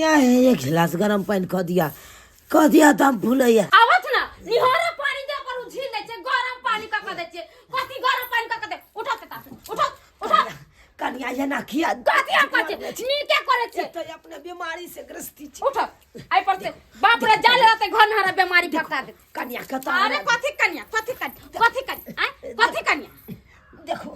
कनिया हे, एक गिलास गरम पानि कऽ दिया, कऽ दिया, दम फूलैया। आवत ना निहोरा पानी दे पर उझिल दै छै, गरम पानी क क दै छै। कथी गरम पानी क क दे? उठो त उठो, उठो। कनिया ये ना किया? कथी हम करै छी? नीके करै छी। तऽ अपने बीमारी से ग्रस्ती छी। उठो एहि पर से। बाप रे, जाल रहते घर नहरा बीमारी पकड़ा दे। कनिया कतऽ? अरे कथी कनिया, कथी कनिया, कथी कनिया, आँय, कथी कनिया? देखो,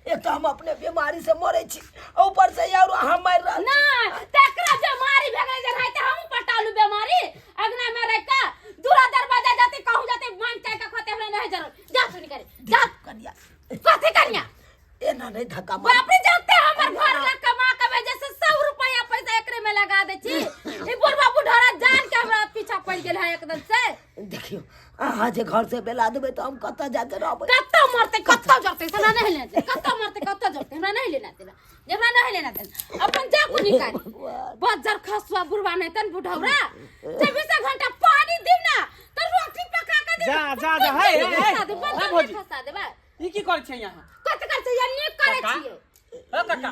एक तऽ हम अपने बीमारी से मरै छी, ऊपर से यार अहाँ मारि रहल छी। ना तेकरा बीमारी भे गेलै जे रहै त हमहूँ पटालू बीमारी। अगना में रह के दूरा दरवाजा जाते, कहूँ जाते, मांग चाय के खाते, हमरा नहीं जरूर। जा सुनी करे जा। कनिया। कथी कनिया? एना नहीं धक्का मार। बाप रे, जानते हमर घर ला कमा के भेजे से सब रुपया पैसा एकरे में लगा दे छी। ई बुढ़वा बुढ़ारा जान के हमरा पीछा पड़ गेल है एकदम से। देखियो, अहाँ जे घर से बेला देबै तऽ हम कतऽ जाके रहबै? कत्तो मरते कत्तो जरते, हमरा नहीं लेना देना। कत्तो मरते कत्तो जरते, हमरा नहीं लेना देना, हमरा नहीं लेना देना। अपन जा को निकाल। बज्जर खसुआ बुढ़वा नहीं तन बुढ़ौरा 24 घंटा पानी दिउ ना तो रोटी पका के दिउ। जा, जा, जा, हे, हे, हे। खसा दे, बज्जर हे, भौजी। खसा देबै। ई की करै छै यहाँ? कत कर छै या नीक करै काका? छियै? ओ काका।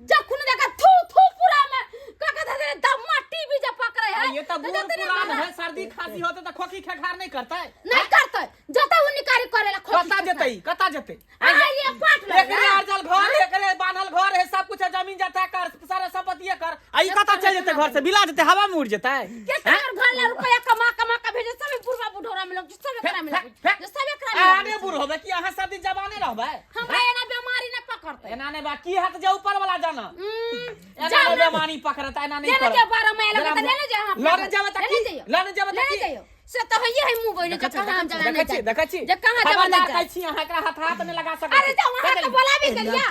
जखन देखा थू थू पूरा में काका धरे दम्मा टीवी जे पकड़े है। ये तो बूढ़ जतने पुरान बड़ा- है, सर्दी खांसी होते तो खोखी खेखार नहीं करते? नहीं करते, जते उ निकारी करेला खोखी कता खेखार। जेतै, कता जेतै? आ ये पाट लग एकरे अर्जल घर, एकरे बान्हल घर है, सब कुछ है, जमीन जथा कर, सारा संपत्ति कर। आ ई कता चल जेतै घर से? बिला जेतै, हवा में उड़ जेतै। के तोहर घर ला रुपया कमा कमा के भेजे, सब बुढ़वा बुढ़ौरा में लोग, सब एकरा में फेंक, फेंक। लोग, सब एकरा में आने लोग। बूढ़ होबे कि अहाँ सब दिन जवाने रहबै? हमरा एना बीमारी न पकड़तै। एना नहीं बा की हाथ जे ऊपर वाला जाना। एना जाओ नहीं ना। बेमानी पकड़ता, एना नहीं लेने करत। जाओ, 12 महीना लगता, लेने जाओ, हाँ, लड़े जावे त लेने की? जाइयो। लड़े जावे त लेने की? जाइयो। से तो है ये मुंह बने देखै जे छी, कहाँ देखै जाना नहीं छी, जाए। देखै छी। जे कहाँ जाना खबरदार नहीं जाए। कहै छी, अहाँ एकरा हाथ हाथ नहि लगा सकै अरे छी। जाओ, वहाँ के बोलाबे के लिए।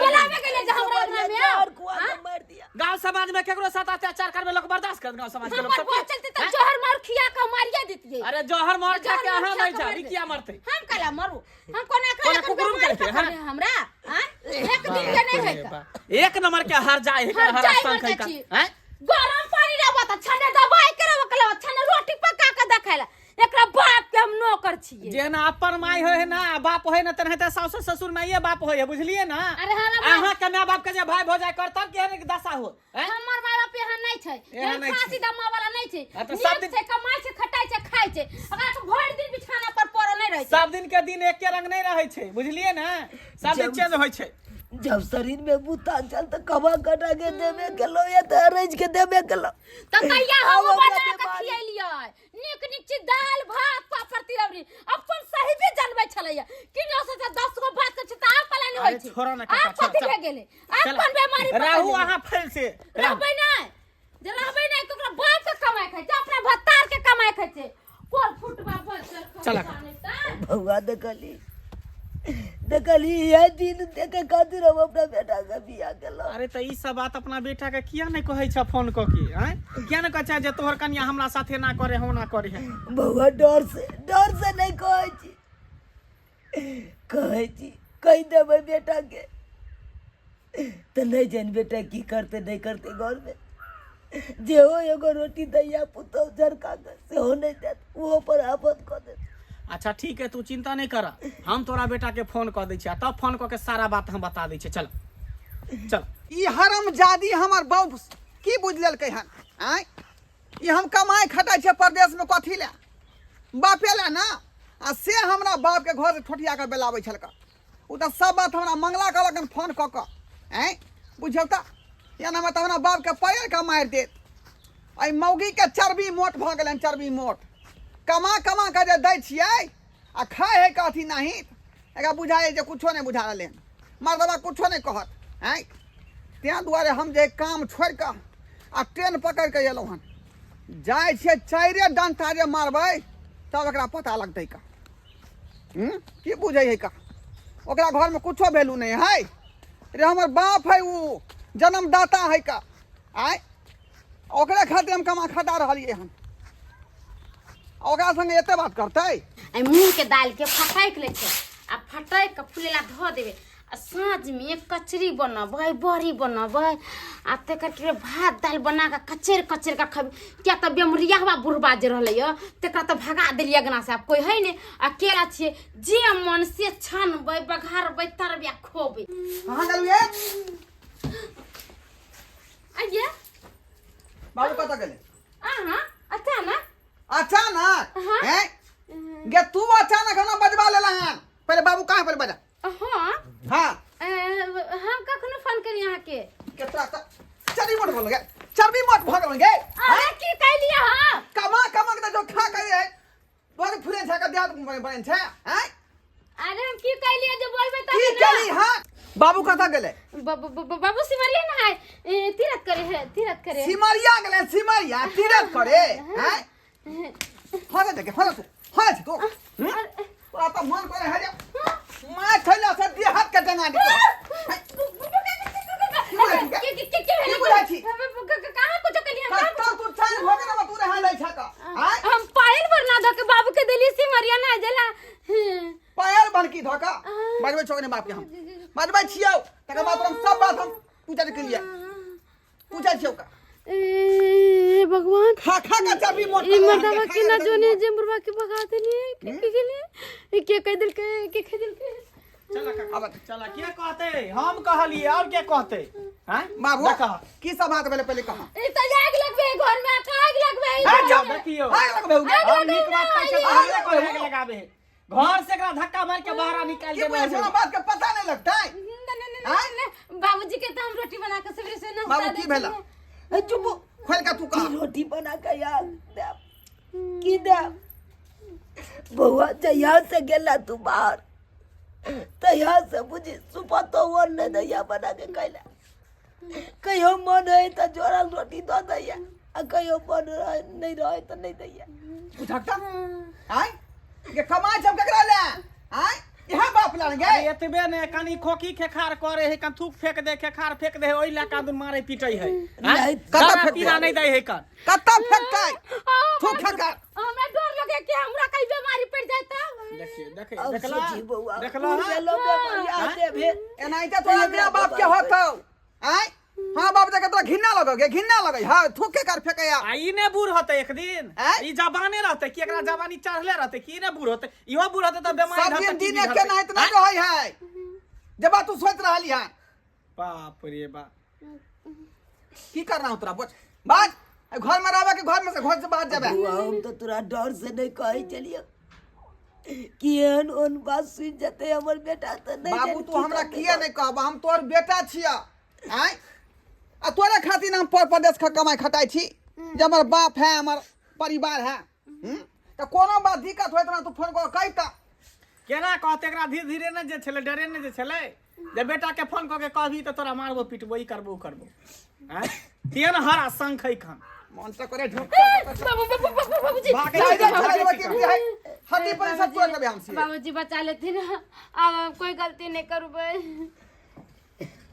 बोलाबे के लिए जे हमरा अंगना में आओ। और कुआ के मार दिया। गांव समाज में केकरो साथ अत्याचार करबे, लोग बर्दाश्त करत? गांव समाज के लोग हमर सब बहुत चलते त जहर मार खिया के मारिया देतिए। अरे जहर मार खा जहर के मार अहाँ खिया मर के जाब, मार ई दे। किया मरतै? हम कला मरू? हम कोना कोना कला कुकुरुम बीमारी करके, हाँ? पकड़ले हमरा? हाँ? एक दिन के नहीं है का। एक नंबर के हर जाए है, हर हर जाए स्थान मर खाई का। छी। हैं? गरम पानी रहबो त छने दवाई करबो कला, छने रोटी पका के देखेला। एकरा बाप के हम नौकर छियै। जेना अपन माय होय है ना, बाप होय ना, तेनाहिते सासु ससुर माइये बाप होय है, बुझलिए ना? अरे हाँ ना, अहाँ के माय बाप के जे भाई भौजाई करतन, केहन दशा हो? हैं? हमर माय बाप यहाँ नहीं छै। एहन एहन नहि छै। फांसी दमा वाला नहीं छै। आ तऽ नीक सब दिन- छै, कमाइ छै, खटाइ छै, खाइ छै। अगर के भरि दिन बिछाना पर पड़ल नहीं रहै छै। सब दिन के दिन एके रंग नहीं रहै छै, बुझलिए ना? सब दिन चेंज होइ छै। जब शरीर में बूता चल तो कमा कटा के देबे केलो या तो अरेंज के देबे केलो। तऽ कहिया आब हम हमरा बना के बीमारी- खियलियै नीक नीक चीज, दालि भात पापड़ तिलौरी? अपन सही भी जनबै छलैया कि नो से 10 गो बात करै छै तऽ आब पला नहीं होइ अरे छै। छोड़ो ना काका, आब कथी छोड़ो, भए गेलै? आब चल। कोन बेमारी पकड़ राहु लेलै? अहाँ फैल से रहबै नहि, जे रहबै नहि तऽ ओकरा बाप के कमाइ खाइ छै, अपना भत्तार के कमाइ खाइ छै। कोन फुटबा बचल? चल। बउआ, देखली देखली, इएह दिन देखे खातिर हम अपना बेटा के बियाह केलहुँ। अरे तऽ ई सब बात अपना बेटा के किया नहीं कहै छ फोन कऽ के? आँय, किया नहीं कहै छ जे तोहर कनिया हमरा साथे ना करे हो, ना करे है? बउआ, डर से, डर से नहीं कहै छी। कहै छी, कहि देबै बेटा के तऽ नहि जानि बेटा की करतै नहि करतै। घरमे जेहो एगो रोटी दैया पुतहु झरका के, सेहो नहि देत, ओहो पर आफत कऽ देत। अच्छा ठीक है, तू चिंता नहीं कर, हम तोरा बेटा के फोन कऽ दै छियै, तब फोन कऽ के सारा बात हम बता दै छियै। चल चल। ई हरमजादी हमर बाप की बुझि लेलकै हन? आँय, ई हम कमाइ खटाइ छियै परदेशमे कथी लए? बापे लए ने। आ से हमरा बापके घरसँ ठोठिया कऽ बेलाबै छलका। ओ तऽ सब बात हमरा मंगला कहलक हन फोन कऽ कऽ। आँय, बुझियौ तऽ एनामे तऽ हमरा बापके पकड़ि कऽ मारि देत। एहि मौगीके चर्बी मोट भऽ गेलै हन, चर्बी मोट कमा कमा कऽ जे दै छियै आ खाइ है कथी नहि। एकरा बुझाइ जे कुछो नहि बुझा रहलै हन, मर्दबा कुछो नहि कहत। आँय, ताहि दुआरे हम जे काम छोड़ि कऽ आ ट्रेन पकड़ि कऽ एलहुँ हन। जाइ छियै, चारिए डंटा जे मारबै तब एकरा पता लगतै का। की बुझै है का? ओकरा घरमे कुछो वैल्यू नहि है रे। हमर बाप है, ओ जन्मदाता है का। आँय, ओकरे खातिर हम कमा खटा रहलियै हन, ओकरा संगे एते बात करतै? एहि मूँगके दालिके फटकि लै छै आ फटकि कऽ फुलै लए धऽ देबै आ साँझमे कचरी बनबै, बड़ी बनबै आ तकर के भात दालि बना कऽ कचरि कचरि कऽ खयबै। किया तऽ बेमरियावा बुढ़बा जे रहलैए तकरा तऽ भगा देलियै अङ्गनासँ, आब कोइ हइ नहि, अकेला छियै। जे मन से छानबै, बघारबै, तरबै आ खोबै। कहाँ गेलू ये? आइए। बाबू कतऽ गेलै? अहाँ अचानक। अचानक? हाँ। हैं गे, तू अचानक हमरा बजबा लेला हन। पहिले बाबू कहाँ? पहिले बजा। हाँ। हाँ। हम कखनो फोन करी अहाँके? केतरा त चर्बी मोट भऽ गेल, चर्बी मोट भऽ गेल गे। अरे, की कहलियै हाँ? कमा कमा के जो खा के है बड़ फुले छै के देह बने छै हैं। अरे, हम की कहलियै जे बोलबै तब की ने? केली? हाँ, बाबू कतऽ गेलै? बाबू सिमरिया नहाय, तीरथ करे है, तीरथ करे। सिमरिया गेलै? सिमरिया तीरथ करे हैं? हरे देखे, हरे तू, हरे छी तू। हम्म? तोरा तऽ मन करे है जे मार खैला से देह हाथ के टंगा दी। की बुझै छी? कहाँ कुछो केलियै हम? कतऽ तू चैन भऽ गेल? तू रहा लै छक आय? हम पायल भरना धो के बाबू के देलियै, सिमरिया नहाय जला। पायल बनकी धऽ कऽ बजबै छौ ने बाप के? हम बजबै छियौ, तकर बाद हम सब बात हम पूजा के लिए पूछै छियौ का। ए भगवान! खा खा के चर्बी मोट। ई मर्दवा के ना जोने जे मुरवा के भगा देलियै। के के गेलियै? के कह देलकै? के कह देलकै? चल काका, चल। के कहते? हम कहलिए, और के कहते हैं? बाबू, देखा। की सब बात भेलै, पहिले कहा। ई तऽ आगि लगबे घर में, आगि लगबे। ए, चुप। देखियौ। आगि लगबे गे। हम नीक बात कहै छियै तऽ हमरे कहै आगि लगाबे है। घर से एकरा धक्का मार के बाहर निकाल की देबै। बुझै छौ? बात के पता नहीं लगतै? नहीं, नहीं, बाबूजी के तो हम रोटी बना के सवेरे से नाश्ता बाबू, की दै भेला? छियै। ए, चुप। खोल के तू की कह। रोटी बना के यार देब, की देब? बौआ, जहिया से गेला तू बाहर, तहिया से बुझी सुपतो वन नहीं दैया बना के कैला। कहियो मन है तऽ जोड़ल रोटी दऽ दैया आ कहियो मन रहे नहीं रहे तऽ नहीं दैया। बुझक आय ये कमाई सब केकरा ले आय? इहा बाप ला गे। अरे, एतबे ने, कनी खोखी खेखार करे है, कन थूक फेंक दे, खेखार फेंक दे, ओहि लए कादुन मारे पीटै है। नहीं, कतऽ खाना फेंक पीना दे? नहीं दै है कन। कतऽ फेंकतै थूक खेखार? हमरा डर लगे कि हमरा कहीं बीमारी पड़ जाए तब। देखिए, देखिए। अब देखला? सोची बौआ, देखला? बूढ़ भेलो, बेमारिया देबे। एनाहिते तोरा मेरा बाप के होतौ आय? हाँ, बाप देखे तोरा घिन्ना लगौ गे, घिन्ना लगै। हाँ, थूक के कर फेंकै। आ ई ने बूढ़ होतै एक दिन? आँय? ई जवाने रहतै कि एकरा जवानी चढ़ले रहतै? कि ई ने बूढ़ होतै? इहो बूढ़ होतै तऽ बेमारी सब धरतै, दिन टीबी दिन के धरतै। नाहित नहीं रहै है जब तू सोच रहली है। बाप रे बाप! की करना हो तोरा? बोल, बाज। घर में रहबे कि घर में से, घर से बाहर जेबे? बौआ, हम तो तोरा डर से नहीं कहै छलियौ कि एहन ओहन बात सुनि जेतै हमर बेटा तऽ नहीं बाबू, जानि तू की हमरा करतै। किया नहीं कहब? हम तोहर बेटा छिया आय, आ तोरे खातिर हम पर परदेश खा कमाई खटाई छी जे हमर बाप है, हमर परिवार है। हम्म? तऽ कोनो बात दिक्कत होइत ना, तू फोन कऽ कहि तऽ। केना कहते एकरा? धीरे धीरे ने जे छलै, डरे ने जे छलै जे बेटा के फोन कऽ के कहबी तऽ तोरा मारबो पीटबो, ई करबो, उ करबो। आँय, तेहन हरा शंख है खन। मन से करे झूठ। बाबू, बाबू, बाबू, बाबूजी। भागै चल छै, जा, भागै चल जा, छै। की है हड्डी पर सब तोड़ देबै हम से। बाबूजी, बचा लेथिन, आब हम कोई गलती नहीं करबै।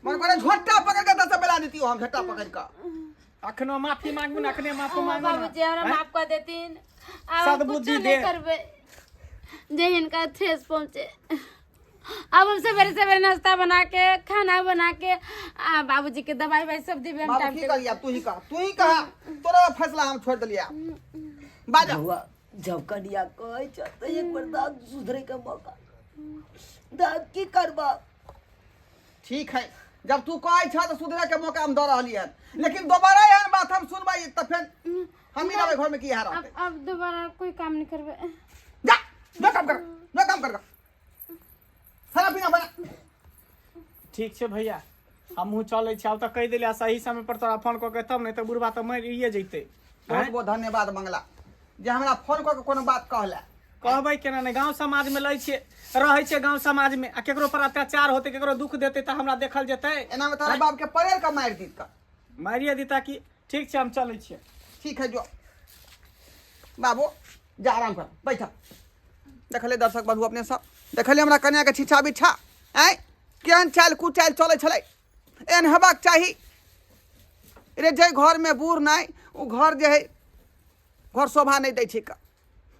मन करे झोटा पकड़ के दस बेला देती हम, झोटा पकड़ के। अखनो माफी मांगू ने, अखने माफी मांगू ने। बाबूजी, हमरा आँय? माफ कर देथिन, आब हम सद्बुद्धि कुछो नहीं दे। करबै जे हिनका ठेस पहुँचे। अब हम सवेरे सवेरे नाश्ता बना के, खाना बना के आ बाबूजी के दवाई why सब देबै हम बाबू, टाइम की पे। करिया? तू ही कह, तू ही कह। तोरा फैसला हम छोड़ देलिया, बाजा। बौआ, जब कनिया कहै छ तऽ एक बेर दाग सुधरे के मौका दाग, की करबा? ठीक है, जब तू कहै छ तऽ सुधरे के मौका हम दऽ रहली हन, लेकिन दोबारा एहन बात हम सुनबै तऽ फेर हम ही रहबै घर में की यहाँ अब रहतै? अब दोबारा कोई काम नहीं करबै। जा, जो काम कर, जो काम कर, खाना पीना बना। ठीक छै भैया, हमहूँ चलै छी आब। तऽ कहि देलियै सही समय पर तोरा फोन कऽ के, तब नहि तऽ बुढ़बा तऽ मरिए जैतै। बहुत बहुत धन्यवाद मंगला, जे हमरा फोन कऽ के कोनो बात कहला। कहबै केना नहि? गाँव समाजमे लै छियै, रहै छियै गाँव समाजमे, आ केकरो पर अत्याचार होतै, केकरो दुख देतै तऽ हमरा देखल जेतै? एना में तोरा बाप के परेर के मारि दीत का। मारिए दिता कि। ठीक छै, हम चलै छियै। ठीक है, जो बाबू, जा, आराम कर, बैठ। देखले दर्शक बंधु, अपने सब देखले हमरा कन्या के छिछा बिछा आँय, केहन चालि कुचालि चलै छलै। एहन हेबाक चाही रे? जाहि घरमे बूढ़ नहि, ओ घर जे है घर शोभा नहि दै छै।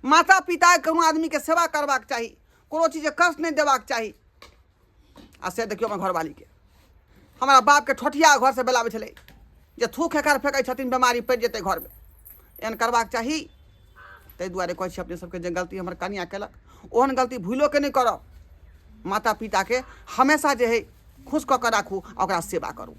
माता पिता, कोनो आदमीके सेवा करबाक चाही, कोनो चीजके कष्ट नहि देबाक चाही। आ से देखियौ, हमर घरवालीके हमरा बापके ठोठिया घरसँ बेलाबै छलै जे थूक हेकार फेकै छथिन, बेमारी पड़ि जेतै घरमे। एहन करबाक चाही? ताहि दुआरे कहै छी अपने सबके जे गलती हमर कनिया केलक, ओहन गलती भूलोके नहि करब। माता पिताके हमेशा जे है खुश कऽ कऽ राखू आ ओकरा सेवा करू।